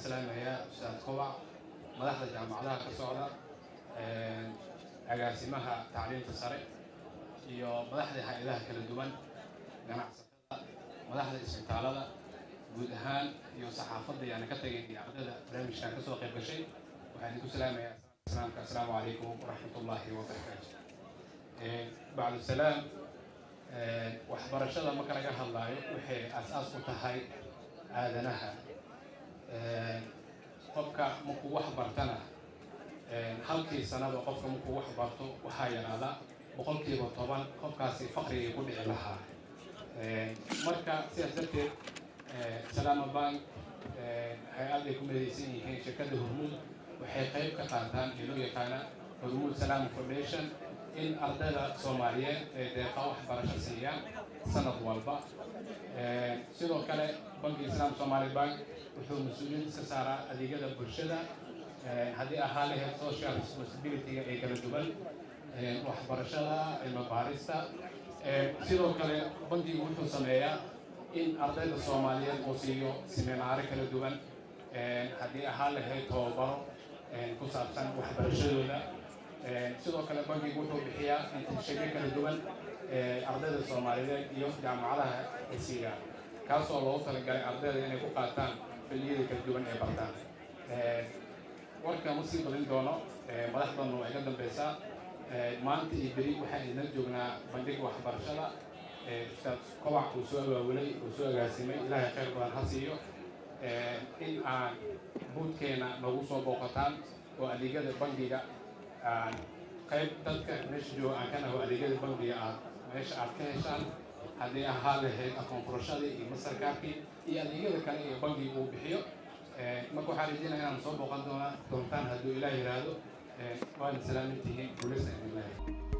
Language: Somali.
Salaamayaa Ustaad Kobac, madaxda jaamacadaha ka socda, agaasimaha tacliinta sare iyo madaxda hay-adaha kala duwan, ganacsatada, madaxda isbitaalada guud ahaan iyo saxaafadda yaana ka tagayn, iyo ardayda barnaamijkan kasoo qayb gashay. Waxaan idinku salaamayaa islaamka: assalaamu calaykum waraxmatullaahi wabarakaatu. Bacdu salaam, waxbarashada marka laga hadlaayo, waxay aas-aas u tahay aadanaha. Qofka markuu wax bartana, halkii sanaba qofka markuu wax barto, waxaa yaraada 10% qofkaasi faqrigii ku dhici lahaa. Marka sidaas darteed, Salaama Bank, hay-ad ay ku midaysan yihiin shirkadda Hormuud, waxay qayb ka qaataan ee loo yaqaana Hormuud Salaama Foundation in ardayda Soomaaliyeed ay deeqa waxbarasho siiyaan sanad walba. Sidoo kale, Banki Islaam Somali Bank wuxuu mas-uuliyad iska saaraa adeegyada bulshada, haddii ahaa lahayd social responsibility-ga ee kala duwan, waxbarashada, cilmi baarista. Sidoo kale, bankigu wuxuu sameeyaa in ardayda Soomaaliyeed uu siiyo seminaaro kala duwan, haddii ahaa lahayd tababaro ku saabsan waxbarashadooda. Sidoo kale, bankigu wuxuu bixiyaa internshipyo kala duwan ardayda Soomaaliyeed iyo jaamacadaha ay siiyaan, kaasoo loogu talagalay ardayda inay ku qaataan field-iyada kala duwan ee bartaan. Warka ma sii badin doono, madaxdanu way ka dambeysaa. Maanta iyo beri waxaan idinla joognaa bandhiga waxbarashada Ustaad Kobac uu soo abaabulay, uu soo agaasimay. Ilaahay khayr badan ha siiyo. In aan booth-keena nagu soo booqataan oo adeegyada bangiga aan qayb dadka meesha jooga aan ka naho, adeegyada bangiga aad meesha aad ka heshaan, haddii ahaa lahayd akoon furashadii iyo Mastercard-kii iyo adeegyada kale ee bangiga uu bixiyo. Marka waxaan rajeynaya inaan soo booqan doontaan hadduu Ilaah yiraahdo. Waana salaamintihiin, guuleysta idin leeyahay.